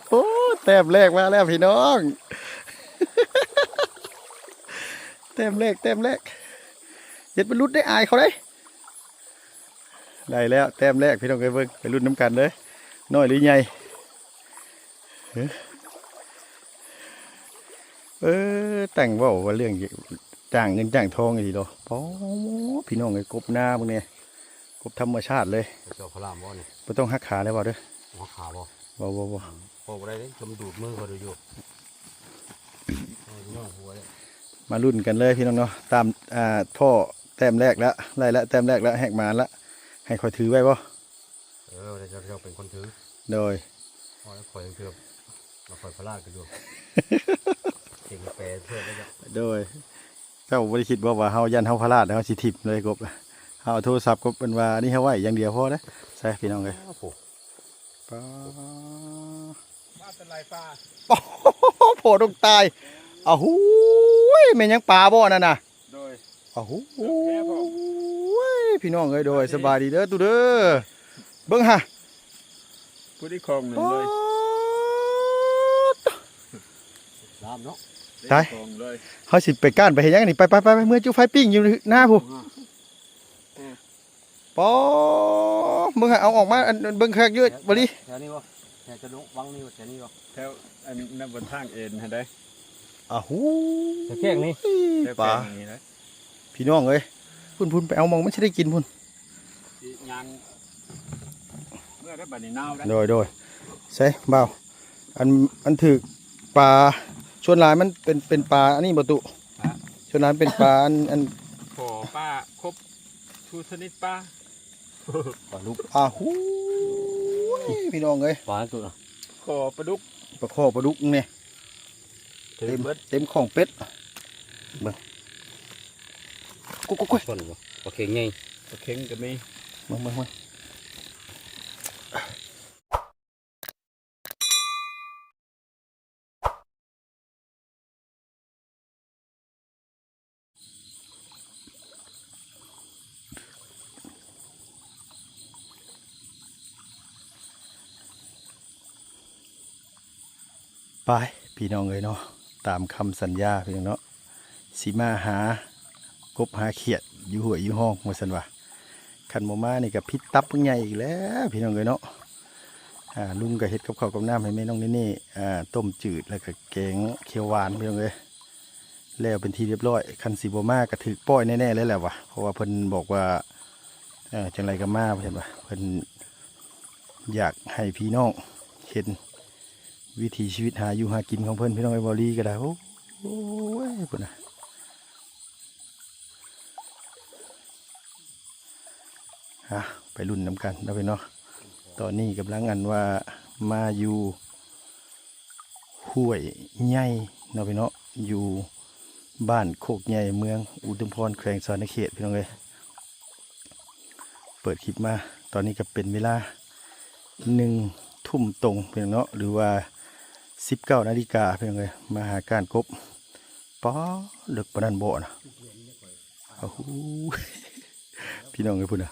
ໂອ້ ແຕ້ມແລກມາແລ້ວພີ່ນ້ອງ ແຕ້ມແລກ ແຕ້ມແລກ ເຮັດມັນຫຼຸດໄດ້ ອາຍເຂົາໄດ໋. ໄດ້ແລ້ວແຕ້ມແລກພີ່ນ້ອງເອີຍ ເບິ່ງໄປລຸ້ນນຳກັນເດີ້ ນ້ອຍຫຼືໃຫຍ່. ເອີ ຕັ້ງເວົ້າວ່າເລື່ອງຈ້າງເງິນຈ້າງທອງອີ່ຫຼີດອກ. ປາ ພີ່ນ້ອງເອີຍ ກົບນາເບິ່ງແດ່ ກົບທຳມະຊາດເລີຍ. ເຈົ້າພະລາມບໍ່ນີ້? ບໍ່ຕ້ອງຫັກຂາເລີຍເວົ້າເດີ້. ບໍ່ຫັກຂາບໍ່? ບໍ່ ບໍ່ ບໍ່ ອືມ ບໍ່ໄດ້ເດ້ ມັນດູດມືເຂົາຢູ່. ເອີ ພີ່ນ້ອງ ຫົວເດ້ ມາລຸ້ນກັນເລີຍພີ່ນ້ອງເນາະ ຕາມ ອ່າ ພໍ່ແຕ້ມແລກແລ້ວ ໄດ້ແລ້ວ ແຕ້ມແລກແລ້ວ ແຮກມານລະ ໃຫ້ຂ້ອຍຖືໄວ້ບໍ່? ເອີ ເຈົ້າ ເຈົ້າເປັນຄົນຖື. ໂດຍ ຂ້ອຍ ຂ້ອຍເກືອບ ຂ້ອຍພະລາດກໍຢູ່ ເກັ່ງແປເທື່ອໄດ້. ໂດຍ ເຈົ້າບໍ່ໄດ້ຄິດບໍ່ວ່າເຮົາຢ້ານເຮົາພະລາດ ເຮົາຊິຖິ້ມເລີຍກົບ? ເຮົາເອົາໂທລະສັບກົບ ເພິ່ນວ່ານີ້ເຮົາໄວ້ຢ່າງດຽວພໍເດ້. ໃສ່ພີ່ນ້ອງເອີຍ ໂອ້ໂຫ ປາ ປາແຕ່ຫຼາຍປາ ໂອ້ໂຫ ໂພດົກຕາຍ. ອ້າວ ຫູຍ ແມ່ນຫຍັງ ປາບໍ່ນັ້ນນະ? ໂດຍ ອ້າວ ຫູຍ ພີ່ນ້ອງເອີຍ ໂດຍ ສະບາຍດີເດີ້ຕູ້ເດີ້. ເບິ່ງຫາ ຜູ້ໄດ້ຂອງໜຶ່ງເລີຍ ປາດ ລາມເນາະ ຕາຍ ເຮົາຊິໄປກ້ານໄປເຮັດຫຍັງນີ້? ໄປ ໄປ ໄປ ໄປ ເມືອຈູ້ໄຟປີ້ງຢູ່ນາພຸ້ນ. ອໍ ເບິ່ງ ເອົາອອກມາ ອັນ ເບິ່ງຄັກຢູ່ ແຖວ ບໍລີ ແຖວນີ້ບໍ່? ແຖວຈະລົງວັງນີ້ບໍ່? ແຖວນີ້ບໍ່? ແຖວອັນນັ້ນ ບົນທາງເອັນຫັ້ນໃດ໋. ອາຫູ ແຖວແກ້ງນີ້ ແຖວແກ້ງນີ້ນະ ປາ ພີ່ນ້ອງເອີຍ ພຸ້ນໆ ໄປເອົາໝ່ອງມັນຊິໄດ້ກິນພຸ້ນ. ຊິຍ່າງເມືອໄດ້ບັດນີ້ ໜາວໄດ໋. ໂດຍ ໂດຍ ໃສ່ບ່າວ ອັນ ອັນຖືກປາ ສ່ວນຫຼາຍມັນເປັນ ເປັນປາອັນນີ້ບໍ່ຕຸ? ຮະ? ສ່ວນຫຼາຍເປັນປາອັນ ອັນ ຂໍປາຄົບທຸກຊະນິດປາ ປາດຸກ. ອາຫູຍ ພີ່ນ້ອງເອີຍ ປາຕຸນະ ຂໍປາດຸກ ປາຂໍປາດຸກນີ້ ເຕັມ ເຕັມຂອງເປັດ ເບິ່ງ ກຸກໆໆ ປາເຂັງໃຫຍ່ ປາເຂັງກໍມີ ເບິ່ງ ເບິ່ງ ເບິ່ງ. ໄປ ພີ່ນ້ອງເອີຍເນາະ ຕາມຄຳສັນຍາພີ່ນ້ອງເນາະ ຊິມາຫາກົບຫາຂຽດຢູ່ຫ້ວຍຢູ່ຮ່ອງວ່າຊັ້ນວ່າ. ຄັນບໍ່ມານີ້ກໍຜິດຕັບບັກໃຫຍ່ອີກແລ້ວພີ່ນ້ອງເອີຍເນາະ. ອ່າ ລຸງກໍເຮັດກັບເຂົ້າກັບນ້ຳໃຫ້ແມ່ນ້ອງເນເນ່ ອ່າ ຕົ້ມຈືດ ແລ້ວກໍແກງຂຽວຫວານພີ່ນ້ອງເອີຍ ແລ້ວເປັນທີ່ຮຽບຮ້ອຍ. ຄັນຊິບໍ່ມາກໍຖືກປ່ອຍແນ່ໆເລີຍແຫຼະວ່າ ເພາະວ່າເພິ່ນບອກວ່າ ເອີ ຈັ່ງໃດກໍມາ ເພິ່ນວ່າ ເພິ່ນຢາກໃຫ້ພີ່ນ້ອງເຫັນວິຖີຊີວິດຫາຢູ່ຫາກິນຂອງເພິ່ນ ພີ່ນ້ອງເອີຍ. ບໍ່ລີກໍໄດ້ ໂອ້ຍ ພຸ້ນນະ. ອ່ະ ໄປລຸ້ນນຳກັນເນາະພີ່ນ້ອງເນາະ. ຕອນນີ້ກຳລັງ ອັນວ່າ ມາຢູ່ຫ້ວຍໃຫຍ່ເນາະພີ່ນ້ອງເນາະ ຢູ່ບ້ານໂຄກໃຫຍ່ ເມືອງອຸທຸມພອນ ແຂວງສະຫວັນນະເຂດ ພີ່ນ້ອງເອີຍ. ເປີດຄລິບມາ ຕອນນີ້ກໍເປັນເວລາໜຶ່ງທຸ່ມຕົງ ພີ່ນ້ອງເນາະ ຫຼືວ່າສິບເກົ້ານາລິກາ ພີ່ນ້ອງເອີຍ. ມາຫາກ້ານກົບ ປາ ເລິກປານນັ້ນບໍ່ນະ? ໂອ້ໂຫ ພີ່ນ້ອງເອີຍ ພຸ້ນນະ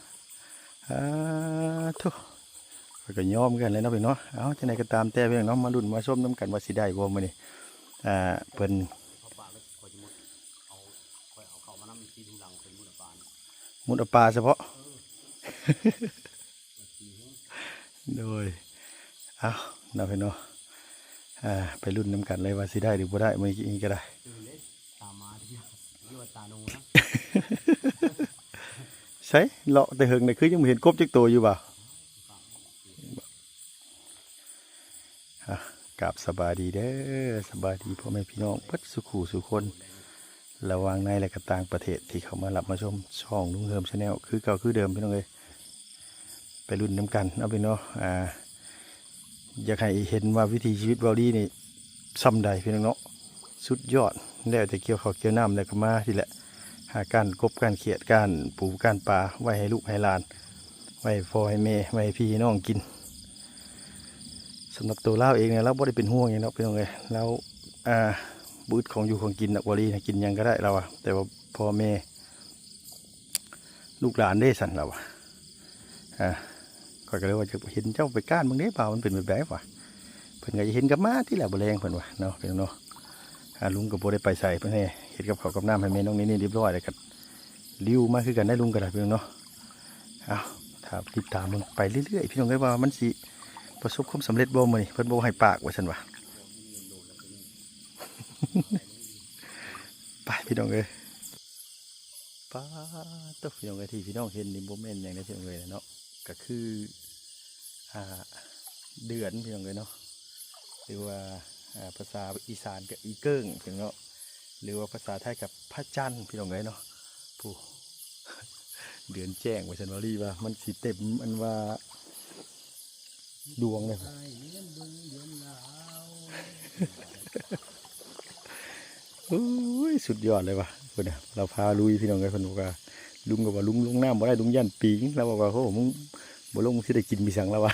ອາໂທ້ ຂ້ອຍກໍຍອມຄືກັນແຫຼະເນາະພີ່ນ້ອງເນາະ. ເອົາ ຈັ່ງໃດກໍຕາມແຕ່ ພີ່ນ້ອງເນາະ ມາລຸ້ນມາຊົມນຳກັນວ່າຊິໄດ້ບໍ່ມື້ນີ້. ອ່າ ເພິ່ນ ມຸດເອົາປາສະເພາະ ໂດຍ ເອົາເນາະພີ່ນ້ອງເນາະ ອ່າ ໄປລຸ້ນນຳກັນເລີຍວ່າຊິໄດ້ຫຼືບໍ່ໄດ້ມື້ນີ້ກໍໄດ້. ໃສ ເລາະແຕ່ເຫິງນະ ຄືຍັງບໍ່ເຫັນກົບຈັກໂຕຢູ່ບໍ່? ອ່າ ກາບສະບາຍດີເດີ ສະບາຍດີພໍ່ແມ່ພີ່ນ້ອງເບິດສູ່ຄູ່ສູ່ຄົນ ລະຫວ່າງໃນ ແລະ ກະຕ່າງປະເທດ ທີ່ເຂົ້າມາຮັບມາຊົມຊ່ອງລຸງເຮີມ Channel ຄືເກົ່າຄືເດີມ ພີ່ນ້ອງເອີຍ. ໄປລຸ້ນນຳກັນເນາະພີ່ນ້ອງເນາະ ອ່າ ຢາກໃຫ້ເຫັນວ່າວິຖີຊີວິດເວົ້າດີນີ້ຊ່ຳໃດ ພີ່ນ້ອງເນາະ ສຸດຍອດ. ແລ້ວແຕ່ກ່ຽວເຂົ້າກ່ຽວນ້ຳ ແລ້ວກໍມາຊີ້ແຫຼະ ຫາກ້ານກົບກ້ານຂຽດ ກ້ານປູກ້ານປາ ໄວ້ໃຫ້ລູກໃຫ້ຫຼານ ໄວ້ໃຫ້ພໍ່ໃຫ້ແມ່ ໄວ້ໃຫ້ພີ່ໃຫ້ນ້ອງກິນ. ສຳລັບໂຕລາວເອງນີ້ ລາວບໍ່ໄດ້ເປັນຫ່ວງຫຍັງດອກ ພີ່ນ້ອງເອີຍ. ລາວ ອ່າ ບໍ່ອຶດຂອງຢູ່ຂອງກິນດອກ ວາລີນະ ກິນຫຍັງກໍໄດ້ລາວວ່າ ແຕ່ວ່າພໍ່ແມ່ ລູກຫຼານເດ້ຊັ້ນລາວວ່າ ອ່າ ຂ້ອຍກໍເລີຍວ່າຈະເຫັນເຈົ້າໄປກ້ານເບິ່ງເດ້ ວ່າມັນເປັນແບບໃດວະ. ເພິ່ນກໍຈະເຫັນກັບມາຕິແຫຼະ ບໍ່ແລງເພິ່ນວ່າເນາະ ພີ່ນ້ອງເນາະ. ອ່າ ລຸງກໍບໍ່ໄດ້ໄປໃສ ເພິ່ນແຮ່ເຮັດກັບເຂົ້າກັບນ້ຳໃຫ້ແມ່ນ້ອງນີ່ໆຮຽບຮ້ອຍ ແລ້ວກໍ ລິວມາຄືກັນໄດ໋ລຸງກໍໄດ້ ພີ່ນ້ອງເນາະ. ເອົາ ຖ້າຕິດຕາມເບິ່ງໄປເລື້ອຍໆ ພີ່ນ້ອງເອີຍ ວ່າມັນຊິປະສົບຄວາມສຳເລັດບໍ່ມື້ນີ້. ເພິ່ນບໍ່ໃຫ້ປາກວ່າຊັ້ນວ່າ. ໄປ ພີ່ນ້ອງເອີຍ. ປາດໂທ້ ພີ່ນ້ອງເອີຍ ທີ່ພີ່ນ້ອງເຫັນນີ້ບໍ່ແມ່ນຫຍັງເດ້ ພີ່ນ້ອງເອີຍເນາະ. ກໍຄື ອ່າ ເດືອນ ພີ່ນ້ອງເອີຍເນາະ ຫຼືວ່າ ອ່າ ພາສາອີສານກໍອີເກີ້ງ ພີ່ນ້ອງເນາະ ຫຼືວ່າພາສາໄທກໍພະຈັນ ພີ່ນ້ອງເອີຍເນາະ. ຜູ້ ເດືອນແຈ້ງວ່າຊັ້ນວ່າ ຫຼືວ່າມັນຊິເຕັມ ອັນວ່າ ດວງເດ້. ອ້າຍລຽນເບິ່ງເດືອນລາວ. ໂອ້ຍ ສຸດຍອດເລີຍວ່າ ເພິ່ນນະ ລາວພາລຸຍ ພີ່ນ້ອງເອີຍ. ເພິ່ນບອກວ່າ ລຸງກໍວ່າ ລຸງລົງນ້ຳບໍ່ໄດ້ ລຸງຢ້ານປີງ. ລາວບອກວ່າ ໂອ້ ມຶງບໍ່ລົງ ຊິໄດ້ກິນປີສັງ ລາວວ່າ.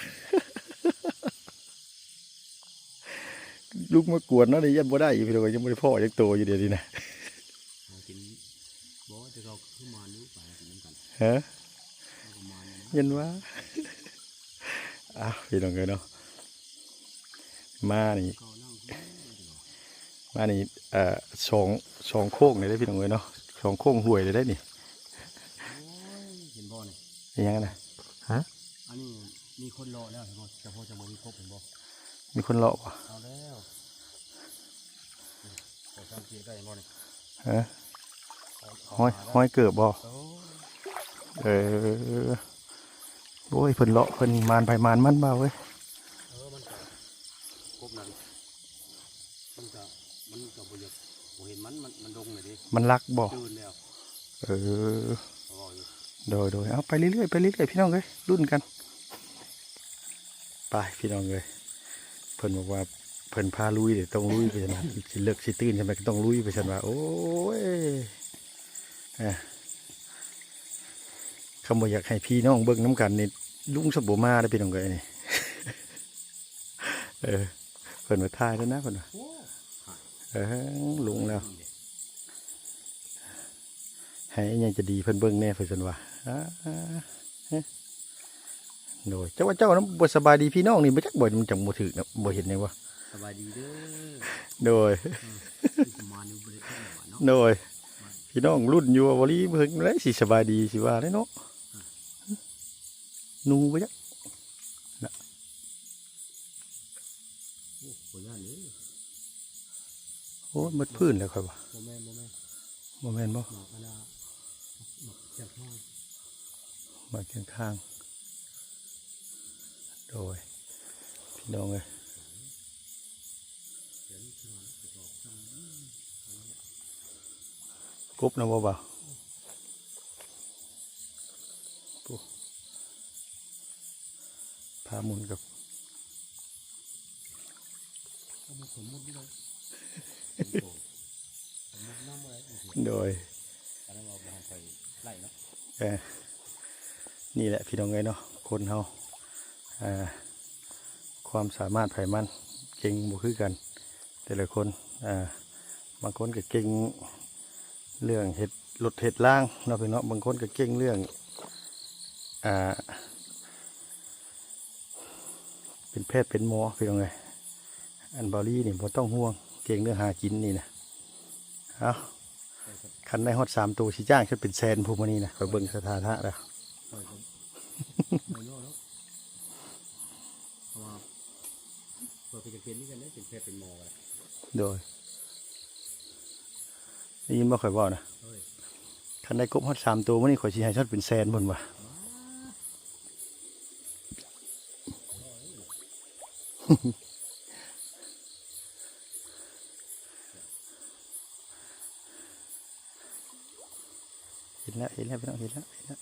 ລຸງມາກວນເນາະ ໄດ້ຢ້ານບໍ່ໄດ້ຢູ່ ພີ່ນ້ອງເອີຍ. ຍັງບໍ່ໄດ້ພໍ້ຈັກໂຕຢູ່ດຽວນີ້ນະ. ຫາກິນບໍ່ ແຕ່ເຂົາຄືມານຢູ່ ໄປກິນນຳກັນ. ຮະ? ເຂົາກໍມານຢູ່ນະ ຍັນວ່າ. ອ້າວ ພີ່ນ້ອງເອີຍເນາະ ມານີ້ ມານີ້ ເອີ ສອງ ສອງໂຄ້ງເລີຍເດ້ ພີ່ນ້ອງເອີຍເນາະ ສອງໂຄ້ງຫ້ວຍເລີຍເດ້ນີ້. ໂອ້ຍ ເຫັນບໍ່ນີ້ ອີຫຍັງນະ? ຮະ? ອັນນີ້ມີຄົນເລາະແລ້ວ ເຫັນບໍ່? ຈະພໍຈະບໍ່ມີກົບ ເຫັນບໍ່? ມີຄົນເລາະບໍ່? ເອົາແລ້ວ ຂ້ອຍສັງເກດໄດ້ ເຫັນບໍ່ນີ້? ຮະ? ຮອຍ ຮອຍເກີບບໍ່? ໂອ້ ເອີ ໂອ້ຍ ເພິ່ນເລາະ ເພິ່ນມານໃຜມານມັນ ບ່າວເອີຍ. ເອີ ມັນກໍ ກົບນັ້ນ ມັນກໍ ມັນກໍບໍ່ຢາກ ບໍ່ເຫັນມັນ ມັນ ມັນລົງເລີຍເດ້ ມັນລັກບໍ່? ຕື່ນແລ້ວ. ເອີ ເຂົາເວົ້າຢູ່. ໂດຍໆ ເອົາ ໄປເລື້ອຍໆ ໄປເລື້ອຍໆ ພີ່ນ້ອງເອີຍ ລຸ້ນກັນ. ໄປ ພີ່ນ້ອງເອີຍ ເພິ່ນບອກວ່າ ເພິ່ນພາລຸຍເດ້ ຕ້ອງລຸຍ ວ່າຊັ້ນນະ. ຊິເລິກຊິຕື້ນສ່ຳໃດກໍຕ້ອງລຸຍ ວ່າຊັ້ນວ່າ. ໂອ້ຍ ເອີ ຄັນບໍ່ຢາກໃຫ້ພີ່ນ້ອງເບິ່ງນຳກັນນີ້ ລຸງຊະບໍ່ມາເດ້ ພີ່ນ້ອງເອີຍນີ້. ເອີ ເພິ່ນວ່າຖ່າຍແລ້ວນະ ເພິ່ນວ່າ. ໂອ້ ເອີ ລົງແລ້ວ ໃຫ້ອີຫຍັງຈະດີເພິ່ນເບິ່ງແດ່ ເພິ່ນວ່າ. ອາ ໂດຍ ເຈົ້າວ່າເຈົ້ານະ ບໍ່ສະບາຍດີພີ່ນ້ອງນີ້ ບໍ່ຈັກບໍ່ ມັນຈັ່ງບໍ່ຖືກນະ ບໍ່ເຫັນຫຍັງບໍ່? ສະບາຍດີເດີ. ໂດຍ ອືມ ປະມານນີ້ບໍ່ໄດ້ເຖິງຫຍັງເນາະ. ໂດຍ ພີ່ນ້ອງລຸ້ນຢູ່ວ່າ ບໍ່ລີເພິ່ນໄດ້ຊິສະບາຍດີ ຊິວ່າໄດ້ເນາະ. ອືມ ໜູບໍ່ຈັກນະ. ໂອ້ ບໍ່ຢ້ານເດ້. ໂອ້ຍ ໝົດພື້ນແລ້ວຂ້ອຍວ່າ. ບໍ່ແມ່ນ ບໍ່ແມ່ນ ບໍ່ແມ່ນບໍ່? ໝາກອັນນ່າ ໝາກແກງທາງ ໝາກແກງທາງ. ໂດຍ ພີ່ນ້ອງເອີຍ ກົບນະບໍ່ບ່າວ? ໂອ້ ພາໝູນກັບ ໂດຍ ອັນນັ້ນວ່າບໍ່ທັນໄປໄລ່ເນາະ. ເອີ ນີ້ແຫຼະພີ່ນ້ອງເອີຍເນາະ ຄົນເຮົາ ອ່າ ຄວາມສາມາດໃຜມັນ ເກັ່ງບໍ່ຄືກັນແຕ່ລະຄົນ. ອ່າ ບາງຄົນກໍເກັ່ງເລື່ອງເຮັດລົດເຮັດລາງເນາະພີ່ນ້ອງ ບາງຄົນກໍເກັ່ງເລື່ອງ ອ່າ ເປັນແພດເປັນໝໍພີ່ນ້ອງເອີຍ. ອັນບ່າວລີນີ້ບໍ່ຕ້ອງຫ່ວງ ເກັ່ງເລື່ອງຫາກິນນີ້ນະ. ເອົ້າ ຄັນໄດ້ຮອດສາມໂຕຊິຈ້າງຈົນເປັນແສນ ຜູ້ມື້ນີ້ນະ ຂ້ອຍເບິ່ງສະຖານະແລ້ວ. ຂ້ອຍກໍບໍ່ຍໍເນາະ ເພາະວ່າຂ້ອຍກໍຈຳເປັນຄືກັນເດ້ ເປັນແພດເປັນໝໍກໍໄດ້. ໂດຍ ໄດ້ຍິນບໍ່ຂ້ອຍເວົ້ານະ? ໂດຍ ຄັນໄດ້ກົບຮອດສາມໂຕມື້ນີ້ ຂ້ອຍຊິໃຫ້ຮອດເປັນແສນພຸ້ນວ່າ. ເຫັນແລ້ວ ເຫັນແລ້ວ ພີ່ນ້ອງ ເຫັນແລ້ວ ເຫັນແລ້ວ.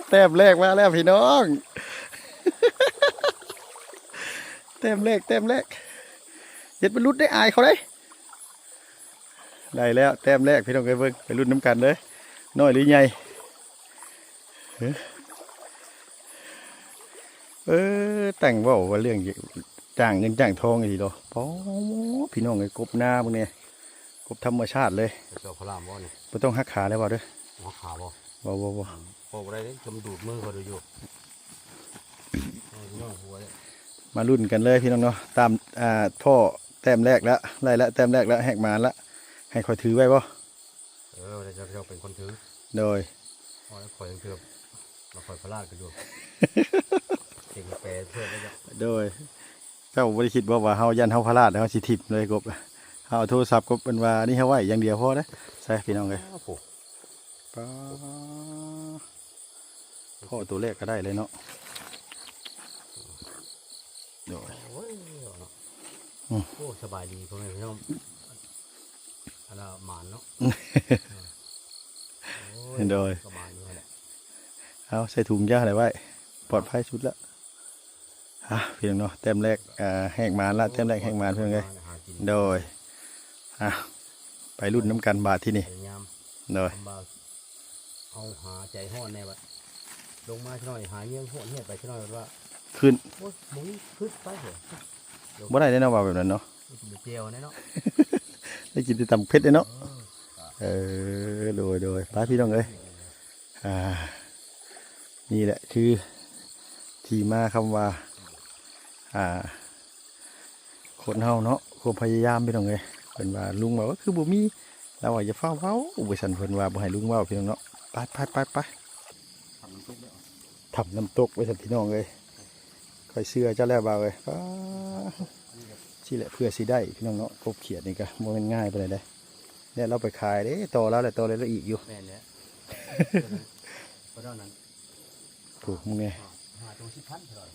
ແຕ້ມແລກມາແລ້ວພີ່ນ້ອງ ແຕ້ມແລກ ແຕ້ມແລກ ເຮັດມັນຫຼຸດໄດ້ ອາຍເຂົາໄດ໋. ໄດ້ແລ້ວແຕ້ມແລກພີ່ນ້ອງເອີຍ ເບິ່ງ ໄປລຸ້ນນຳກັນເດີ້ ນ້ອຍຫຼືໃຫຍ່. ເອີ ຕັ້ງເວົ້າວ່າເລື່ອງຈ້າງເງິນຈ້າງທອງອີ່ຫຼີເນາະ. ປາ ພີ່ນ້ອງເອີຍ ກົບນາເບິ່ງແດ່ ກົບທຳມະຊາດເລີຍ. ເຈົ້າພະລາມບໍ່ນີ້? ບໍ່ຕ້ອງຫັກຂາເລີຍ ເວົ້າເດີ້. ຫັກຂາບໍ່? ບໍ່ ບໍ່ ບໍ່ ບໍ່ໄດ້ເດ້ ຈະມາດູດມືຂ້ອຍດູຢູ່. ເອົາພີ່ນ້ອງຫົວເດ້ ມາລຸ້ນກັນເລີຍພີ່ນ້ອງເນາະ. ຕາມ ອ່າ ທໍ່ແຕ້ມແລກແລ້ວ ໄດ້ແລ້ວແຕ້ມແລກແລ້ວ ແຮກມານລະ. ໃຫ້ຂ້ອຍຖືໄວ້ບໍ່? ເອີ ເຈົ້າ ເຈົ້າເປັນຄົນຖື. ໂດຍ ຂ້ອຍຍັງເກືອບ ແລ້ວຂ້ອຍພະລາດກໍຢູ່ ເກັ່ງແປເທື່ອໄດ້. ໂດຍ ເຈົ້າບໍ່ໄດ້ຄິດບໍ່ວ່າເຮົາຢ້ານເຮົາພະລາດ ເຮົາຊິຖິ້ມເລີຍກົບ? ເຮົາເອົາໂທລະສັບກົບ ເພິ່ນວ່າອັນນີ້ເຮົາໄວ້ຢ່າງດຽວພໍເດີ້ ໃສ່ພີ່ນ້ອງເອີຍ. ໂອ້ໂຫ ປາ ພໍ້ໂຕແລກກໍໄດ້ເລີຍເນາະ. ໂດຍ ໂອ້ຍເນາະ ອືມ ໂອ້ ສະບາຍດີພໍ່ແມ່ພີ່ນ້ອງ ອັນນ່າໝານເນາະ. ໂອ້ຍ ໂດຍ ກໍໝານຢູ່ຫັ້ນແຫຼະ. ເອົາໃສ່ຖົງຢາໄດ້ໄວ້ ປອດໄພສຸດລະ. ອ່ະ ພີ່ນ້ອງເນາະ ແຕ້ມແລກ ອ່າ ແຮກມານລະ ແຕ້ມແລກແຮກມານພີ່ນ້ອງເອີຍ. ໂດຍ ອ່ະ ໄປລຸ້ນນຳກັນບາດທີນີ້. ໂດຍ ເອົາຫາໃຈຮ້ອນແດ່ບັດ ລົງມາຊະໜ້ອຍ ຫາເງືອງໂຫດເຫດໄປຊະໜ້ອຍ ວ່າຂຶ້ນ ໂອ້ຍ ບໍ່ມີ ຂຶ້ນໄປເດ ບໍ່ໄດ້ເດ້ເນາະ ວ່າແບບນັ້ນເນາະ. ໄດ້ກິນແຕ່ຕຳເຜັດເດ້ເນາະ. ເອີ ເອີ ໂດຍ ໂດຍ ໄປພີ່ນ້ອງເອີຍ. ອ່າ ນີ້ແຫຼະຄືທີ່ມາຄຳວ່າ ອ່າ ຄົນເຮົາເນາະ ຄວາມພະຍາຍາມພີ່ນ້ອງເອີຍ. ເພິ່ນວ່າ ລຸງວ່າຄືບໍ່ມີ ລາວວ່າຢ່າຟ້າວເວົ້າ ວ່າຊັ້ນ ເພິ່ນວ່າບໍ່ໃຫ້ລຸງເວົ້າພີ່ນ້ອງເນາະ. ໄປ ໄປ ໄປ ໄປ ຖ້ຳນ້ຳຕົກ ວ່າຊັ້ນພີ່ນ້ອງເອີຍ. ຂ້ອຍເຊື່ອເຈົ້າແລ້ວບ່າວເອີຍ. ປາ ຊີ້ແຫຼະເພື່ອຊິໄດ້ພີ່ນ້ອງເນາະ. ກົບຂຽດນີ້ກໍບໍ່ແມ່ນງ່າຍປານໃດເດ້ ແລ້ວລາວໄປຂາຍເດ້ ຕໍ່ລາວແຫຼະ ຕໍ່ລາວອີກຢູ່. ແມ່ນແຫຼະ ໂອ້ ມຶງແນ່ ຫາໂຕສິບພັນເທົ່າໃດ?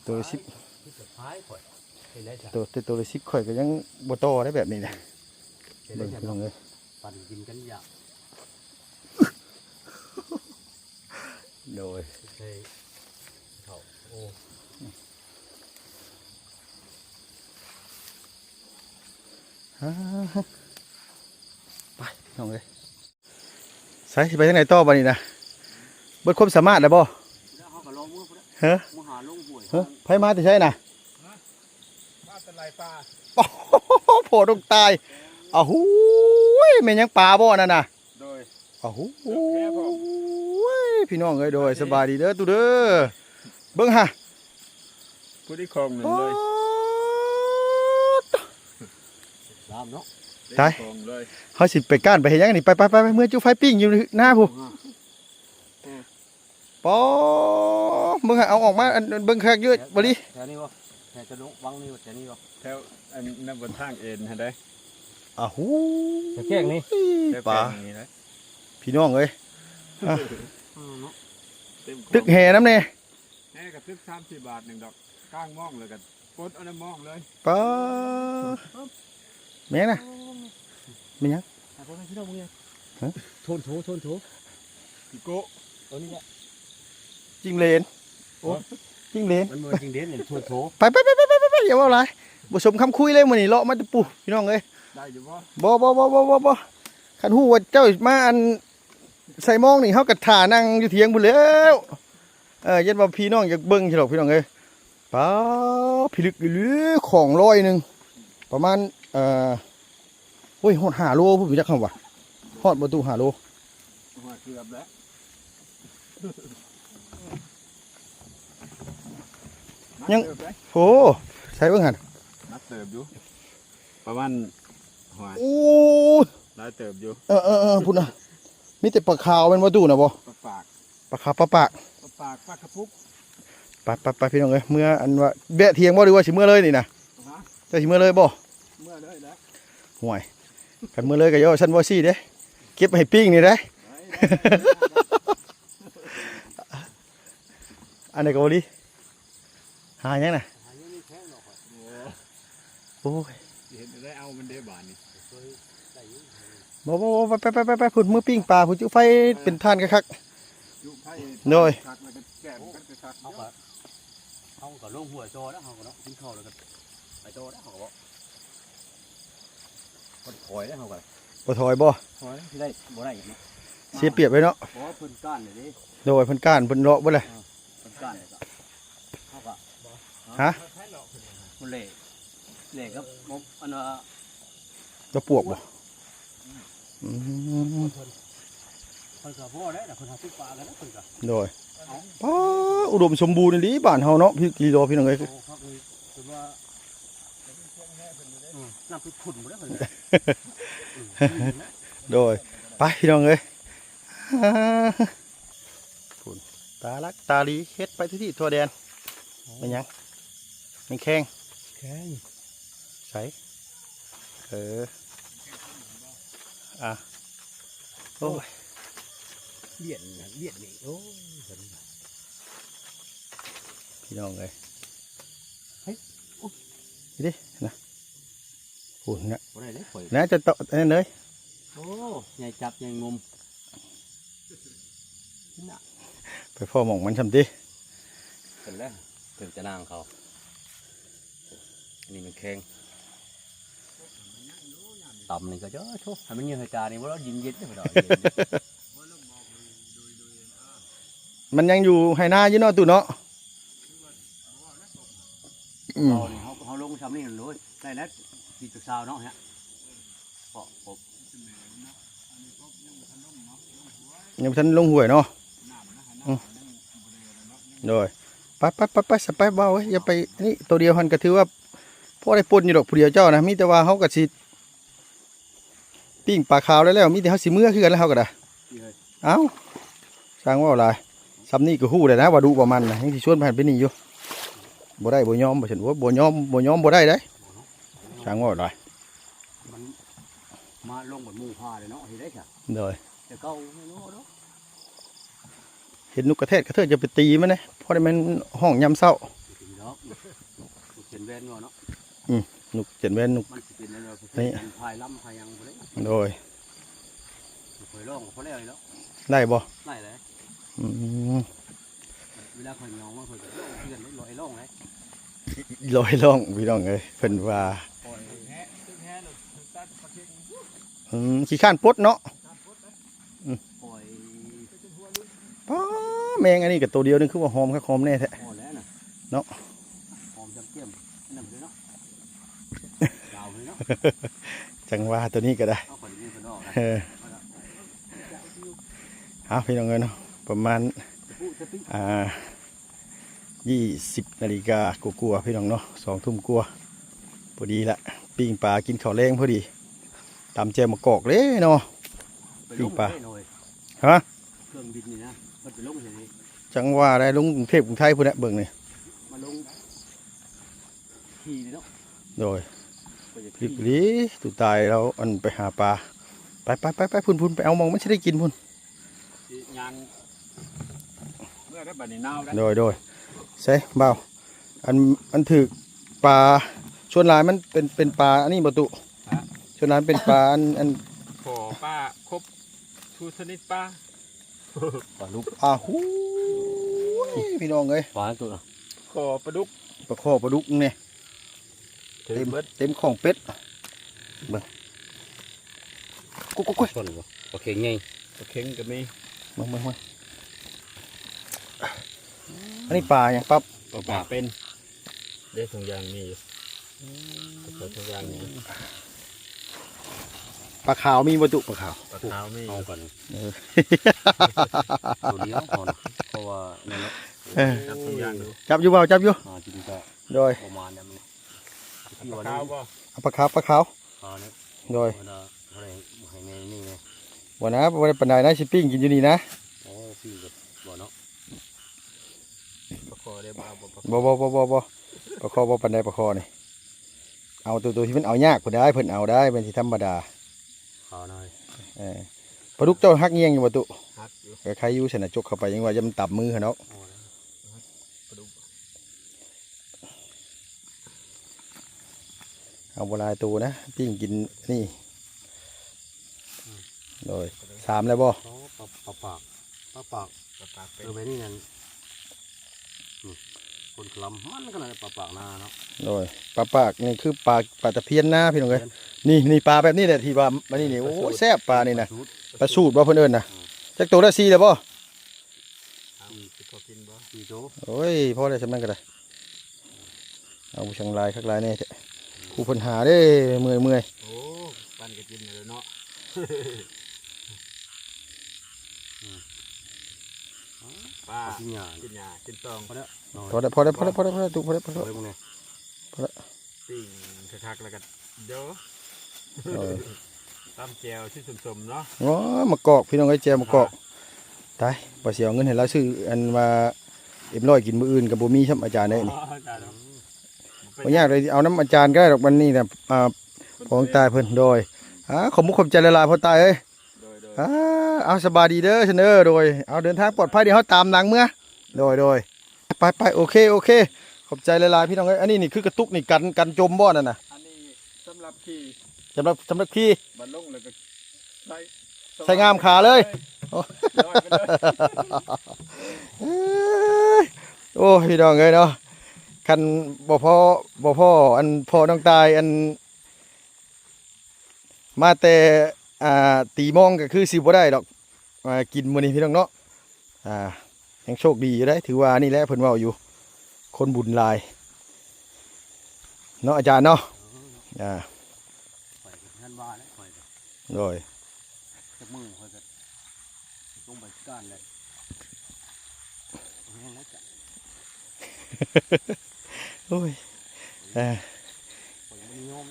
ໂຕສິບ ໂຕ ແຕ່ໂຕລະສິບຂ້ອຍກໍຍັງບໍ່ຕໍ່ໄດ້ແບບນີ້ນະ. ເບິ່ງພີ່ນ້ອງເອີຍ ປັ່ນກິນກັນຢາກ. ໂດຍ ເຂົ້າ ໂອ້ ໄປພີ່ນ້ອງເອີຍ. ໃສ ຊິໄປທາງໃດຕໍ່ບາດນີ້ນະ? ເບິດຄວາມສາມາດແລ້ວບໍ່? ແລ້ວເຮົາກໍລອງເມືອພຸ້ນແຫຼະ ເຮີ ມາຫາລົງຫ້ວຍ ເຮີ ເຮົາ ໃຜມາແຕ່ໃສນະ? ມາແຕ່ໄຫຼປາ. ໂອ້ໂຫ ໂພດງຕາຍ. ອ້າຫູຍ ແມ່ນຫຍັງ ປາບໍ່ອັນນັ້ນນະ? ໂດຍ ອ້າຫູຍ ແມ່ນບໍ່? ພີ່ນ້ອງເອີຍ ໂດຍ ສະບາຍດີເດີຕູ້ເດີ. ເບິ່ງຫາ ຜູ້ທີ່ຂອງໜຶ່ງເລີຍ ປາດ ງາມເນາະ ຕາຍ ຂອງເລີຍ. ເຮົາຊິໄປກ້ານໄປເຮັດຫຍັງນີ້? ໄປ ໄປ ໄປ ໄປ ເມືອຈູ່ໄຟປີ້ງຢູ່ໜ້າພຸ້ນ. ອືມ ປາ ເບິ່ງຫາ ເອົາອອກມາ ອັນ ເບິ່ງຄັກຢູ່ບໍລີ. ແຖວນີ້ບໍ່? ແຖວຈະລົງວັງນີ້ບໍ່? ແຖວນີ້ບໍ່? ແຖວອັນນັ້ນ ທາງເອັນຫັ້ນໃດ໋. ອ້າຫູ ແຖວແກ້ງນີ້ ແຖວແກ້ງນີ້ນະ ປາ ພີ່ນ້ອງເອີຍ. ອ່ະ ອືມ ເນາະ ຕຶກແຫ່ນຳແດ່. ແນ່ກໍຕຶກສາມສີ່ບາດໜຶ່ງດອກ ກາງມອງແລ້ວກໍປົດເອົາໃນມອງເລີຍ. ປາ ແມ່ນນະ ແມ່ນຫຍັງ? ຫາພໍ່ແມ່ພີ່ນ້ອງເບິ່ງແດ່. ຮະ? ໂທນໂຖ ໂທນໂຖ ອີໂກະ ເອົານີ້ແຫຼະ ຈິງເຫຼນ. ໂອ້ ຈິງເຫຼນ ມັນບໍ່ຈິງເຫຼນ ນີ້ໂທນໂຖ. ໄປໆໆໆໆ ຢ່າເວົ້າຫຼາຍ ບໍ່ສົມຄຳຄຸຍເລີຍມື້ນີ້ ເລາະມາແຕ່ປູ້ ພີ່ນ້ອງເອີຍ. ໄດ້ຢູ່ບໍ່? ບໍ່ໆໆໆ ຄັນຮູ້ວ່າເຈົ້າມາອັນ ໃສ່ມອງນີ້ ເຮົາກໍຖ້ານັ່ງຢູ່ຖຽງພຸ້ນແລ້ວ. ເອີ ຢ້ານວ່າພີ່ນ້ອງຢາກເບິ່ງຊິດອກ ພີ່ນ້ອງເອີຍ. ປາ ພິລຶກອີ່ຫຼີ ຂອງລອຍໜຶ່ງ ປະມານ ເອີ ໂອ້ຍ ຮອດຫ້າໂລພຸ້ນ ຈັກຄຳວ່າ ຮອດບໍ່ຕູ້ ຫ້າໂລ? ຮອດເກືອບແລ້ວ ຍັງ ໂອ້ ໃສ່ເບິ່ງຫັ້ນ ໜັກເຕີບຢູ່ ປະມານ ໂອ້ຍ ຫຼາຍເຕີບຢູ່. ເອີໆໆ ພຸ້ນນະ ມີແຕ່ປາຂາວແມ່ນບໍ່ຕູ້ນະບໍ່? ປາປາກ ປາຂາວ ປາປາກ ປາປາກ ປາກະປຸກ. ໄປໆໆ ພີ່ນ້ອງເອີຍ ເມືອ ອັນວ່າແວະຖຽງບໍ່ ຫຼືວ່າຊິເມືອເລີຍນີ້ນະ? ຮະ? ເຈົ້າຊິເມືອເລີຍບໍ່? ເມືອເລີຍແຫຼະ. ຫ່ວຍ ຄັນເມືອເລີຍກໍຢ່າຊັ້ນບໍ່ຊີ້ເດ້ ເກັບໃຫ້ປີ້ງນີ້ໄດ໋. ໄດ້ໆໆໆ ອັນໃດກໍບໍ່ດີ ຫາຫຍັງນະ? ຫາຫຍັງນີ້ແພງດອກ. ໂອ້ຍ ຊິເຮັດແນວໃດເອົາມັນເດ້ບາດນີ້? ບໍ່ໆໆ ໄປໆໆໆ ພຸ້ນ ເມືອປີ້ງປາພຸ້ນ ຈຸໄຟເປັນຖ່ານຄັກ ໂດຍ ເຮົາກໍ ເຮົາກໍລົງຫ້ວຍຕໍ່ແລ້ວ ເຮົາກໍເນາະ ກິນເຂົ້າແລ້ວກໍໄປຕໍ່ແລ້ວ ເຮົາກໍບໍ່ ມັນຖອຍແລ້ວ ເຮົາກໍ ບໍ່ຖອຍບໍ່? ຖອຍ ຊິໄດ້ບໍ່ໄດ້ເນາະ ເສຍປຽບເລີຍເນາະ ເພາະວ່າເພິ່ນກ້ານເດ້ ໂດຍ ເພິ່ນກ້ານ ເພິ່ນເລາະເບິດແລ້ວ ເອີ ເພິ່ນກ້ານແລ້ວກໍ ເຮົາກໍ ຮະ? ເພິ່ນເລ ເລກໍບໍ່ ອັນວ່າ ລະປວກບໍ່? ອືມ ເພິ່ນກໍບໍ່ໄດ້ລະ ເພິ່ນຫາຕິດປາກັນນະ ເພິ່ນກໍ ໂດຍ ເອົ້າ ປ້າ ອຸດົມສົມບູນອີ່ຫຼີບ້ານເຮົາເນາະ ພີ່ລີລໍ ພີ່ນ້ອງເອີຍ ເອົາຄັກເລີຍ ເພິ່ນວ່າ ອືມ ນ້ຳເພິ່ນຂຸ້ນບໍ່ໄດ້ເພິ່ນ ອືມ ໂດຍ ໄປພີ່ນ້ອງເອີຍ ພຸ້ນ ຕາລັກຕາລີ ເຮັດໄປທົ່ວທິດທົ່ວແດນ ແມ່ນຫຍັງ? ແມ່ນແຂ້ງ ແຂ້ງ ໃສ? ເອີ ອ່ະ ໂອ້ຍ ວຽນ ວຽນນີ້ ໂອ້ຍ ພີ່ນ້ອງເອີຍ ເຮີ້ຍ ນີ້ເດ້ນະ ພຸ້ນນະ ບໍ່ໄດ້ເດ້ຂ້ອຍ ນະ ຈະເຕາະອັນນັ້ນເລີຍ ໂອ້ ໃຫຍ່ຈັບໃຫຍ່ງົມ ໄປພໍ້ໝ່ອງມັນຊ່ຳຕິ ເພິ່ນແຫຼະ ເພິ່ນຈະນາງເຂົາ ນີ້ມັນແຂງ ຕຳນີ້ກໍເຈົ້າໂທ້ ໃຫ້ມັນເຍອໃຫ້ຕານີ້ບໍ່ລະ ເຢັນໆ ເດ ມັນຍັງຢູ່ໄຮ່ນາຢູ່ເນາະ ຕູ້ເນາະ ອືມ ເຮົາ ເຮົາລົງຊ່ຳນີ້ໂລດ ໄດ້ແລ້ວ ສີ່ຈຸດສາມເນາະ ເພາະ ຍັງບໍ່ທັນລົງຫ້ວຍເນາະ ອືມ ໂດຍ ໄປ ໄປ ໄປ ໄປ ສະໄປ ເບົາເອີຍ ຢ່າໄປນີ້ ໂຕດຽວຫັ້ນກໍຖືວ່າພໍໄດ້ປົ່ນຢູ່ດອກ ຜູ້ດຽວເຈົ້ານະ ມີແຕ່ວ່າເຮົາກໍຊິປີ້ງປາຂາວແລ້ວໆ ມີແຕ່ເຮົາຊິເມືອຄືກັນແລ້ວ ເຮົາກໍໄດ້ ເອົ້າ ຊ່າງເວົ້າຫຼາຍ ຊ່ຳນີ້ກໍຮູ້ແລ້ວນະວ່າດຸບໍ່ມັນນະ ຍັງຊິຊວນໄປຫັ້ນໄປນີ້ຢູ່ ບໍ່ໄດ້ບໍ່ຍອມ ບໍ່ຊັ້ນ ໂອ້ ບໍ່ຍອມ ບໍ່ຍອມບໍ່ໄດ້ເດ້ ຊ່າງເວົ້າຫຼາຍ ມັນມາລົງບັດໝູ່ພາເດ້ເນາະ ເຮັດໄດ້ຊະ ໂດຍ ແຕ່ເກົ່າເນາະ ເຫັນນົກກະແທດກະເທີດ ຢ່າໄປຕີມັນເດ້ ເພາະໄດ້ແມ່ນຮ້ອງຍາມເຊົ້າ ບໍ່ເປັນດອກ ນົກເຈັນແວ່ນເນາະ ອືມ ນົກເຈັນແວ່ນ ນົກ ມັນຊິເປັນແນວ ນີ້ ພາຍລຳພາຍຫຍັງບໍ່ໄດ້ ໂດຍ ຂ້ອຍລອງກໍພໍແລ້ວເນາະ ໄດ້ບໍ່? ໄດ້ແຫຼະ ອືມ ເວລາຂ້ອຍເຫງົາມາ ຂ້ອຍກໍເຕືອນໄດ້ລອຍລ່ອງເດ້ ລອຍລ່ອງ ພີ່ນ້ອງເອີຍ ເພິ່ນວ່າ ອືມ ຂີ້ຄ້ານປົດເນາະ ອືມ ປ້າ ແມງອັນນີ້ກໍໂຕດຽວໜຶ່ງ ຄືວ່າຫອມຄັກຫອມແນ່ແທ້ ພໍແລ້ວນະ ເນາະ ຫອມຈຳເຈ້ມ ອັນນັ້ນເລີຍເນາະ ລາວເລີຍເນາະ ຈັ່ງວ່າໂຕນີ້ກໍໄດ້ ເອົາໄປນີ້ເພິ່ນອອກນະ ເອີ ເອົາ ພີ່ນ້ອງເອີຍເນາະ ປະມານ ຕະປຸ ຕະປິ ອ່າ ຊາວເອັດນາລິກາກວ່າໆ ພີ່ນ້ອງເນາະ ສອງທຸ່ມກວ່າ ພໍດີລະ ປີ້ງປາກິນເຂົ້າແລງພໍດີ ຕຳແຈ່ວໝາກກອກເດ້ເນາະ ໄປລົງ ປີ້ງປາ ໄດ້ໜ້ອຍ ຮະ? ເຄື່ອງບິນນີ້ນະ ມັນໄປລົງໃສນີ້? ຈັ່ງວ່າໄດ້ ລົງກຸງເທບກຸງໄທພຸ້ນແຫຼະ ເບິ່ງນີ້ ມາລົງ ຂີ່ເນາະ ໂດຍ ຂ້ອຍຢາກຂີ່ ພິກຫຼີ ຕູຕາຍລາວ ອັນ ໄປຫາປາ ໄປໆໆໆ ພຸ້ນໆ ໄປເອົາໝ່ອງມັນຊິໄດ້ກິນພຸ້ນ ຊິຍ່າງເມືອໄດ້ບັດນີ້ ໜາວໄດ້ ໂດຍໆ ໃສບ່າວ ອັນ ອັນຖືກປາ ສ່ວນຫຼາຍມັນເປັນ ເປັນປາອັນນີ້ບໍ່ຕຸ? ຮະ? ສ່ວນຫຼາຍເປັນປາອັນ ອັນ ຂໍປາຄົບທຸກຊະນິດປາ ປາດຸກ ອ້າຫູຍ ພີ່ນ້ອງເອີຍ ປາຕົວ ຂໍປາດຸກ ປາຂໍປາດຸກນີ້ ເຕັມ ເຕັມຂອງເປັດ ເບິ່ງ ກຸກໆໆ ປາເຂັງໃຫຍ່ ປາເຂັງກໍມີ ເບິ່ງໆໆ ອັນນີ້ປາຫຍັງ? ປາ ປາເປັນ ເດ້ ຖົງຢາງມີຢູ່ ອືມ ເຂົາຖົງຢາງນີ້ ປາຂາວມີບໍ່ຕຸ? ປາຂາວ ປາຂາວມີ ເອົາກັນ ເອີ ຕົວດຽວກ່ອນ ເພາະວ່ານັ້ນເນາະ ເອີ ຈັບຖົງຢາງຢູ່ ຈັບຢູ່ບໍ່? ຈັບຢູ່ ອ່າ ຈິງກໍ ໂດຍ ປະມານນັ້ນ ປາຂາວບໍ່? ເອົາປາຂາວ ປາຂາວ ອ່າ ນີ້ ໂດຍ ເພິ່ນວ່າເທົ່າໃດໃຫ້ແມ່ນີ້ແດ່ ບໍ່ນະ ບໍ່ໄດ້ປານໃດນະ ຊິປີ້ງກິນຢູ່ນີ້ນະ ໂອ້ ປີ້ງກໍບໍ່ເນາະ ປາຄໍໄດ້ບໍ່? ບໍ່ ບໍ່ ບໍ່ ບໍ່ ປາຄໍບໍ່ປານໃດ ປາຄໍນີ້ ເອົາໂຕ ໂຕທີ່ມັນເອົາຍາກພຸ້ນໄດ໋ ເພິ່ນເອົາໄດ້ ແມ່ນຊິທຳມະດາ ຂາວໜ້ອຍ ເອີ ປາດຸກເຈົ້າຮັກງຽງຢູ່ບໍ່ຕຸ? ຮັກຢູ່ ກໍໄຄຢູ່ຊັ້ນນະ ຈົກເຂົ້າໄປຍັງວ່າຢ່າມັນຕຳມືຫັ້ນດອກ ໂອ້ຍ ປາດຸກ ເອົາບໍ່ຫຼາຍໂຕນະ ປີ້ງກິນນີ້ ອືມ ໂດຍ ສາມແລ້ວບໍ່? ອໍ ປາ ປາປາກ ປາປາກ ປາກເປັນ ເອີ ແບບນີ້ນັ້ນ ນີ້ ຄົນກະລຳມັນຂະໜາດປາປາກນາເນາະ. ໂດຍ ປາປາກນີ້ຄືປາ ປາຕະພຽນນາ ພີ່ນ້ອງເອີຍ. ນີ້ ນີ້ປາແບບນີ້ແຫຼະທີ່ວ່າ ອັນນີ້ນີ້ ໂອ້ຍ ແຊບປານີ້ນະ. ປາສູດ ປາສູດບໍ່ເພິ່ນເອີ້ນນະ? ອືມ ຈັກໂຕລະ ສີ່ແລ້ວບໍ່? ສີ່ ຊິພໍກິນບໍ່? ສີ່ໂຕ. ໂອ້ຍ ພໍແລ້ວ ສ່ຳນັ້ນກໍໄດ້. ເອົາ ຊ່າງຫຼາຍຄັກຫຼາຍແນ່ແທ້ ຜູ້ເພິ່ນຫາເດ້ ເມື່ອຍໆ. ໂອ້ ປັນກະຈິນແລ້ວເນາະ. ປາ ກິນຫຍ້າ ກິນຫຍ້າ ກິນຕອງ. ພໍແລ້ວ ພໍແລ້ວ ພໍແລ້ວ ພໍແລ້ວ ພໍແລ້ວ ຕຸ ພໍແລ້ວ ພໍແລ້ວ ພໍແລ້ວ. ປີ້ງຄັກໆ ແລ້ວກໍ ໂດ ເອີ ຕຳແຈ່ວຊິສົ້ມໆເນາະ. ໂອ້ ໝາກກອກ ພີ່ນ້ອງເອີຍ ແຈ່ວໝາກກອກ. ຕາຍ ວ່າຊິເອົາເງິນໃຫ້ລາວຊື້ອັນວ່າເອັມຮ້ອຍກິນມື້ອື່ນກໍບໍ່ມີຊ້ຳ ອາຈານເອີຍ. ອໍ ບໍ່ຍາກເລີຍ ເອົານຳອາຈານກໍໄດ້ດອກ ວັນນີ້ນະ. ອ່າ ພໍ່ຕາເພິ່ນ ໂດຍ ອ່າ ຂອບມຸກຂອບໃຈຫຼາຍໆ ພໍ່ຕາເອີຍ. ໂດຍໆ ອ່າ ເອົາ ສະບາຍດີເດີຊັ້ນເດີ. ໂດຍ ເອົາ ເດີນທາງປອດໄພ ດຽວເຮົາຕາມຫຼັງເມືອ. ໂດຍໆ ໄປໆ ໂອເຄ ໂອເຄ ຂອບໃຈຫຼາຍໆ ພີ່ນ້ອງເອີຍ. ອັນນີ້ນີ້ຄືກະຕຸກນີ້ ກັນ ກັນຈົມບໍ່ນັ້ນນະ? ອັນນີ້ສຳລັບຂີ່ ສຳລັບ ສຳລັບຂີ່ ບັດລົງແລ້ວກໍໃສ່ ໃສ່ງາມຂາເລີຍ. ໂອ້ຍ ພີ່ນ້ອງເອີຍເນາະ ຄັນບໍ່ພໍ ບໍ່ພໍອັນພໍ່ນ້ອງຕາຍ ອັນ ມາແຕ່ ອ່າ ຕີມອງກໍຄືຊິບໍ່ໄດ້ດອກ ມາກິນມື້ນີ້ ພີ່ນ້ອງເນາະ. ອ່າ ຍັງໂຊກດີຢູ່ເດ້ ຖືວ່ານີ້ແຫຼະ ເພິ່ນເວົ້າຢູ່ ຄົນບຸນຫຼາຍເນາະ ອາຈານເນາະ. ອ່າ ຂ້ອຍກໍເຮືອນວ່າແຫຼະ ຂ້ອຍກໍ ໂດຍ ຈັກມື້ຂ້ອຍກໍ ລົງໄປຄືກັນແຫຼະ ແຮງແລ້ວຈ້ະ. ໂອ້ຍ ເອີ ຂ້ອຍຍັງບໍ່ໄດ້ຍອມ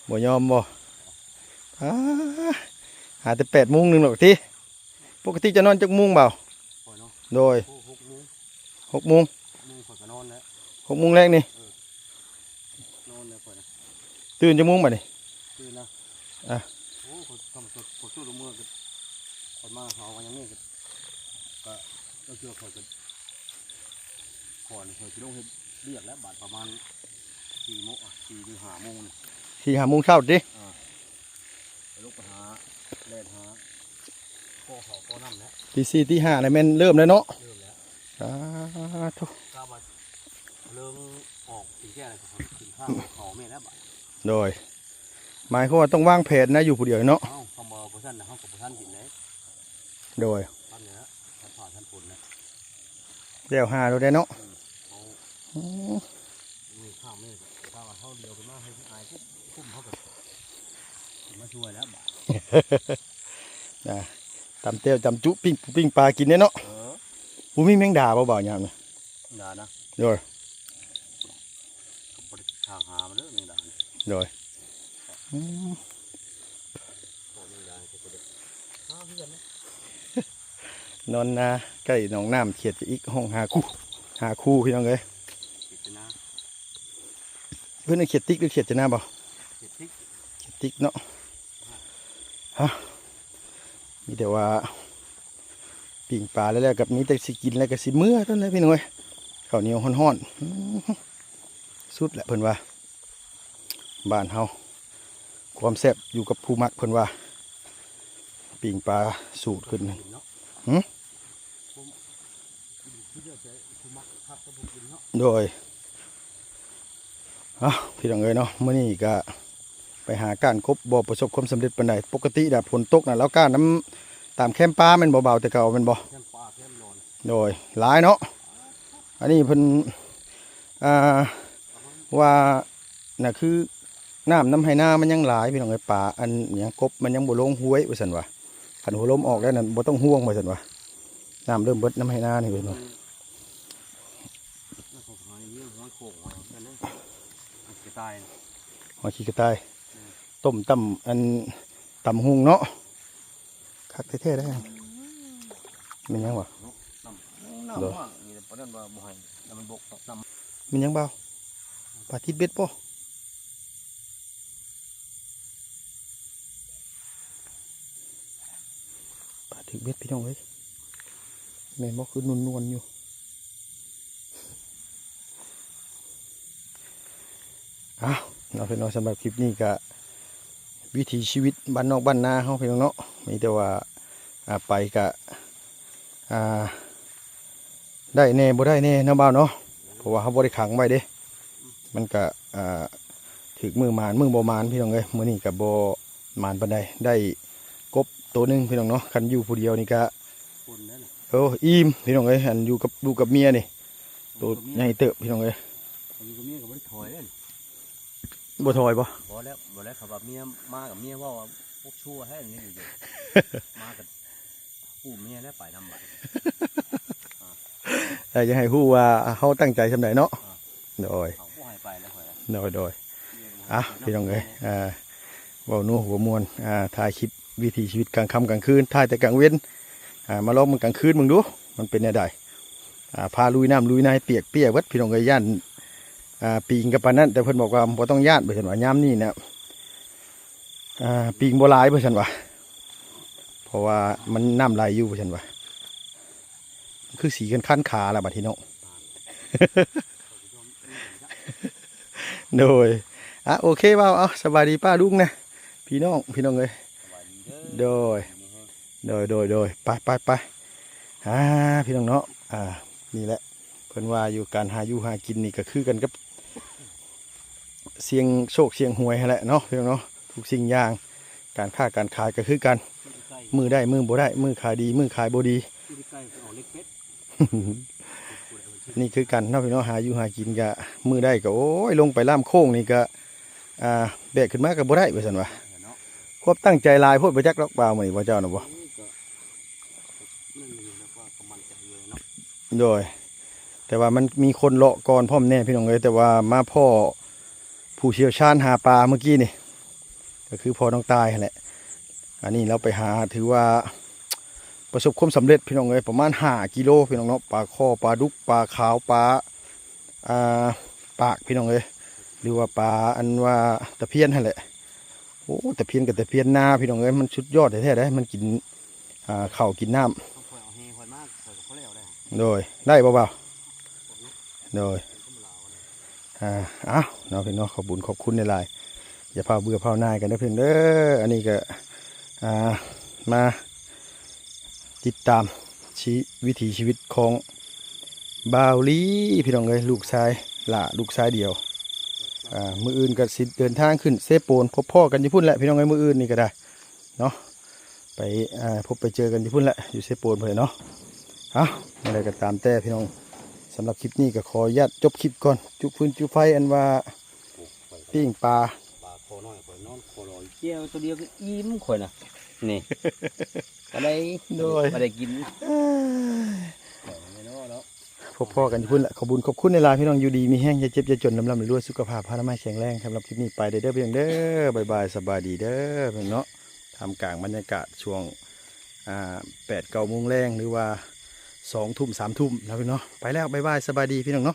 ບໍ່ຍອມບໍ່? ອ້າ ຫາແຕ່ແປດໂມງໜຶ່ງດອກຕິ. ປົກກະຕິເຈົ້ານອນຈັກໂມງບ່າວ? ຂ້ອຍເນາະ ໂດຍ ໂອ້ ຫົກໂມງ ຫົກໂມງ ຫົກໂມງຂ້ອຍກໍນອນແລ້ວ ຫົກໂມງແລງນີ້. ເອີ ນອນແລ້ວຂ້ອຍນະ. ຕື່ນຈັກໂມງບາດນີ້? ຕື່ນແລ້ວ ອ່າ ໂອ້ ຂ້ອຍ ຂ້ອຍ ຂ້ອຍສູ້ລົງເມືອ ຂ້ອຍມາຫາວ່າຫຍັງນີ້ ກໍ ກໍ ກໍເທື່ອຂ້ອຍກໍ ກ່ອນຂ້ອຍຊິລົງເຮັດວຽກແລ້ວ ບາດປະມານສີ່ໂມງ ສີ່ ຫຼື ຫ້າໂມງນີ້ ສີ່ຫ້າໂມງເຊົ້າຕິ? ອ່າ ໄປລົງໄປຫາ ແລ່ນຫາ ກໍເຂົ້າກໍນ້ຳແຫຼະ ຕີສີ່ ຕີຫ້າແລ້ວແມ່ນເລີ່ມແລ້ວເນາະ? ເລີ່ມແລ້ວ ສາທຸ ກະວ່າເລີ່ມອອກກິນແກ້ແລ້ວ ກໍຂຶ້ນຂ້າງເຂົາແມ່ນແລ້ວບາດ. ໂດຍ ໝາຍຄວາມວ່າຕ້ອງວາງແຜນນະ ຢູ່ຜູ້ດຽວເນາະ. ເອົ້າ ຄຳວ່າບໍ່ຊັ້ນນະ ເຮົາກໍບໍ່ທັນກິນເດ້. ໂດຍ ທັນແລ້ວ ທັນຟ້າທັນຝົນແລ້ວ ແລ້ວຫາໂລດໄດ້ເນາະ. ອືມ ເອົາ ອືມ ນີ້ຂ້າວແມ່ ຖ້າວ່າເຮົາດຽວຂຶ້ນມາໃຫ້ອາຍ ກຸ້ມ ກຸ້ມເຮົາກໍມາຊ່ວຍແລ້ວບາດ. ນະ ຕຳແຈ່ວ ຕຳຈຸ ປີ້ງ ປີ້ງປາກິນເດ້ເນາະ. ເອີ ບໍ່ມີແມງດາບໍ່ບ່າວຍາມນີ້? ດານະ ໂດຍ ກໍບໍ່ໄດ້ທາງຫາມາເດີແມງດານີ້ ໂດຍ ອືມ ໂອ້ ແມງດານີ້ກໍບໍ່ໄດ້ຫາເຮືອນນະ. ນອນນາໃກ້ໜອງນ້ຳ ຂຽດຈະອິກຮ້ອງຫາຄູ່ ຫາຄູ່ ພີ່ນ້ອງເອີຍ. ຂຽດຈະນາ ເພິ່ນເອີ້ນຂຽດຕິກ ຫຼື ຂຽດຈະນາບໍ່? ຂຽດຕິກ ຂຽດຕິກເນາະ. ຮະ ມີແຕ່ວ່າ ປີ້ງປາແລ້ວ ກໍມີແຕ່ຊິກິນແລ້ວກໍຊິເມືອເທົ່ານັ້ນແຫຼະ ພີ່ນ້ອງເອີຍ. ເຂົ້າໜຽວຮ້ອນໆ ອື ສຸດແຫຼະເພິ່ນວ່າ ບ້ານເຮົາ ຄວາມແຊບຢູ່ກັບຜູ້ມັກເພິ່ນວ່າ. ປີ້ງປາສູດຂຶ້ນ ຫື ໂດຍ ເອົ້າ ພີ່ນ້ອງເອີຍເນາະ ມື້ນີ້ກະໄປຫາກ້ານກົບ ບໍ່ປະສົບຄວາມສຳເລັດປານໃດ. ປົກກະຕິນະ ຝົນຕົກນະ ລາວກ້ານນຳຕາມແຄມປ່າແມ່ນບໍ່ບ່າວ ແຕ່ເກົ່າແມ່ນບໍ່? ແຄມປ່າແຄມດອນ ໂດຍ ຫຼາຍເນາະ. ອັນນີ້ເພິ່ນ ອ່າ ວ່ານະ ຄືນ້ຳນຳໄຮ່ນາມັນຍັງຫຼາຍ ພີ່ນ້ອງເອີຍ ປາ ອັນຫຍັງ ກົບມັນຍັງບໍ່ລົງຫ້ວຍວ່າຊັ້ນວ່າ. ຄັນຫົວລົມອອກແລ້ວນັ້ນ ບໍ່ຕ້ອງຫ່ວງວ່າຊັ້ນວ່າ ນ້ຳເລີ່ມເບິດນຳໄຮ່ນານີ້ເພິ່ນວ່າ. ຫອຍຂີ້ກະຕ່າຍ ຕົ້ມຕຳ ອັນ ຕຳຫຸ່ງເນາະ ຄັກແທ້ໆ ໄດ໋. ອືມ ແມ່ນຫຍັງວະ? ເນາະ ນ້ຳ ນ້ຳ ໂດຍ ວ່າງນີ້ປານນັ້ນວ່າບໍ່ໃຫ້ ແລ້ວມັນບົກເນາະ ນ້ຳ. ແມ່ນຫຍັງບ່າວ? ປາຕິດເບັດບໍ່? ປາຖືກເບັດ ພີ່ນ້ອງເອີຍ ແມ່ນບໍ່? ຄືນວນໆຢູ່. ອ້າວ ເນາະ ພີ່ນ້ອງ ສຳລັບຄລິບນີ້ກະ ວິຖີຊີວິດບ້ານນອກບ້ານນາເຮົາ ພີ່ນ້ອງເນາະ ມີແຕ່ວ່າ ອ່າ ໄປກະ ອ່າ ໄດ້ແດ່ບໍ່ໄດ້ແດ່ເນາະບ່າວເນາະ ເພາະວ່າເຮົາບໍ່ໄດ້ຂັງໄວ້ເດ້ ມັນກະ ອ່າ ຖືກມື້ໝານມື້ບໍ່ໝານ ພີ່ນ້ອງເອີຍ. ມື້ນີ້ກະບໍ່ໝານປານໃດ ໄດ້ກົບໂຕໜຶ່ງ ພີ່ນ້ອງເນາະ. ຄັນຢູ່ຜູ້ດຽວນີ້ກະ ຄົນນັ້ນ ໂອ້ ອີ່ມ ພີ່ນ້ອງເອີຍ. ອັນຢູ່ກັບລູກກັບເມຍນີ້ ໂຕໃຫຍ່ເຕີບ ພີ່ນ້ອງເອີຍ. ຢູ່ກັບເມຍກໍບໍ່ໄດ້ຖອຍເດ້ ບໍ່ຖອຍບໍ່? ບໍ່ແລ້ວ ບໍ່ແລ້ວ. ເຂົາວ່າເມຍມາກັບເມຍເວົ້າວ່າ ພວກຊົ່ວແທ້ນີ້ຢູ່ ມາກັບ ຜູ້ເມຍແລ້ວໄປນຳບັດ ແຕ່ຢາກໃຫ້ຮູ້ວ່າເຮົາຕັ້ງໃຈສ່ຳໃດເນາະ. ໂດຍ ເຂົາບໍ່ໃຫ້ໄປແລ້ວຂ້ອຍ ໂດຍ ໂດຍ. ອ່ະ ພີ່ນ້ອງເອີຍ ອ່າ ເວົ້ານົວຫົວມ່ວນ ອ່າ ຖ່າຍຄລິບວິຖີຊີວິດກາງຄ່ຳກາງຄືນ ຖ່າຍແຕ່ກາງເວັນ ອ່າ ມາລອງເບິ່ງກາງຄືນເບິ່ງດູ ມັນເປັນແນວໃດ. ອ່າ ພາລຸຍນ້ຳລຸຍໃນ ປຽກເປຍເບິດ ພີ່ນ້ອງເອີຍ. ຢ້ານ ອ່າ ປີງກໍປານນັ້ນ ແຕ່ເພິ່ນບອກວ່າບໍ່ຕ້ອງຢ້ານ ວ່າຊັ້ນວ່າ ຍາມນີ້ນະ ອ່າ ປີງບໍ່ຫຼາຍ ວ່າຊັ້ນວ່າ ເພາະວ່າມັນນ້ຳໄຫຼຢູ່ ວ່າຊັ້ນວ່າ. ຄືສີຄັນໆ ຂາລະບາດນີ້ເນາະ. ໂດຍ ອ່ະ ໂອເຄ ເວົ້າ ເອົາ ສະບາຍດີປ້າລຸງນະ ພີ່ນ້ອງ ພີ່ນ້ອງເອີຍ. ໂດຍ ໂດຍ ໂດຍ ໂດຍ ໄປ ໄປ ໄປ ອ່າ ພີ່ນ້ອງເນາະ. ອ່າ ນີ້ແຫຼະ ເພິ່ນວ່າຢູ່ ການຫາຢູ່ຫາກິນນີ້ກໍຄືກັນກັບສ່ຽງໂຊກສ່ຽງຫວຍຫັ້ນແຫຼະເນາະ ພີ່ນ້ອງເນາະ. ທຸກສິ່ງຢ່າງ ການຄ້າການຂາຍກໍຄືກັນ ມື້ໄດ້ມື້ບໍ່ໄດ້ ມື້ຂາຍດີມື້ຂາຍບໍ່ດີ. ນີ້ຄືກັນເນາະ ພີ່ນ້ອງ ຫາຢູ່ຫາກິນກະ ມື້ໃດກໍ ໂອ້ຍ ລົງໄປລ້າມໂຄ້ງນີ້ກະ ອ່າ ແບກຂຶ້ນມາກໍບໍ່ໄດ້ ວ່າຊັ້ນວ່າ. ຄວາມຕັ້ງໃຈຫຼາຍໂພດ ບໍ່ຈັກດອກບ່າວ ມື້ນີ້ ບໍ່ ເຈົ້ານະບໍ່? ໂດຍ ແຕ່ວ່າມັນມີຄົນເລາະກ່ອນພ້ອມແດ່ ພີ່ນ້ອງເອີຍ. ແຕ່ວ່າມາພໍ້ຜູ້ຊ່ຽວຊານຫາປາມື້ກີ້ນີ້ ກໍຄືພໍ່ນ້ອງຕ່າຍຫັ້ນແຫຼະ. ອັນນີ້ລາວໄປຫາ ຖືວ່າປະສົບຄວາມສຳເລັດ ພີ່ນ້ອງເອີຍ ປະມານຫ້າກິໂລ ພີ່ນ້ອງເນາະ. ປາຄໍ່ ປາດຸກ ປາຂາວ ປາ ອ່າ ປາກ ພີ່ນ້ອງເອີຍ ຫຼືວ່າປາ ອັນວ່າຕະພຽນຫັ້ນແຫຼະ. ໂອ້ ຕະພຽນກໍຕະພຽນນາ ພີ່ນ້ອງເອີຍ ມັນສຸດຍອດແທ້ໆເດ້ ມັນກິນ ອ່າ ເຂົ້າກິນນ້ຳ. ໂດຍ ໄດ້ບໍ່ບ່າວ? ໂດຍ ອ່າ ເອົາເນາະ ພີ່ນ້ອງ ຂອບບຸນຂອບຄຸນຫຼາຍໆ. ຢ່າພາວເບື່ອພາວໜ່າຍກັນເດີ ພີ່ນ້ອງເດີ. ອັນນີ້ກໍ ອ່າ ມາຕິດຕາມຊີ ວິຖີຊີວິດຂອງບ່າວລີ ພີ່ນ້ອງເອີຍ ລູກຊາຍຫຼ້າ ລູກຊາຍດຽວ. ອ່າ ມື້ອື່ນກໍຊິເດີນທາງຂຶ້ນເຊໂປນ ພົບພໍ້ກັນຢູ່ພຸ້ນແຫຼະ ພີ່ນ້ອງເອີຍ ມື້ອື່ນນີ້ກໍໄດ້ເນາະ. ໄປ ອ່າ ພົບໄປເຈີກັນຢູ່ພຸ້ນແຫຼະ ຢູ່ເຊໂປນພຸ້ນແຫຼະເນາະ. ເອົາ ແນວໃດກໍຕາມແຕ່ ພີ່ນ້ອງ ສຳລັບຄລິບນີ້ກໍຂໍອະນຸຍາດຈົບຄລິບກ່ອນ. ຈຸຟືນຈຸໄຟ ອັນວ່າປີ້ງປາ ປາຄໍນ້ອຍ ຂ້ອຍນອນຄໍລອຍ ແຈ່ວໂຕດຽວກໍອີ່ມຂ້ອຍນະ ນີ້ ບໍ່ໄດ້ ໂດຍ ບໍ່ໄດ້ກິນ. ພົບພໍ້ກັນຢູ່ພຸ້ນແຫຼະ. ຂອບບຸນຂອບຄຸນຫຼາຍໆ ພີ່ນ້ອງ ຢູ່ດີມີແຮງ ຢ່າເຈັບຢ່າຈົນ ລ່ຳໆລວຍໆ ສຸຂະພາບພະນາໄມແຂງແຮງ. ສຳລັບຄລິບນີ້ໄປເດີ ເດີ ພີ່ນ້ອງເດີ ບາຍບາຍ ສະບາຍດີເດີ ພີ່ນ້ອງເນາະ. ທ່າມກາງບັນຍາກາດຊ່ວງ ອ່າ ແປດເກົ້າໂມງແລງ ຫຼືວ່າສອງທຸ່ມ ສາມທຸ່ມເນາະ ພີ່ນ້ອງເນາະ. ໄປແລ້ວ ບາຍບາຍ ສະບາຍດີ ພີ່ນ້ອງເນາະ.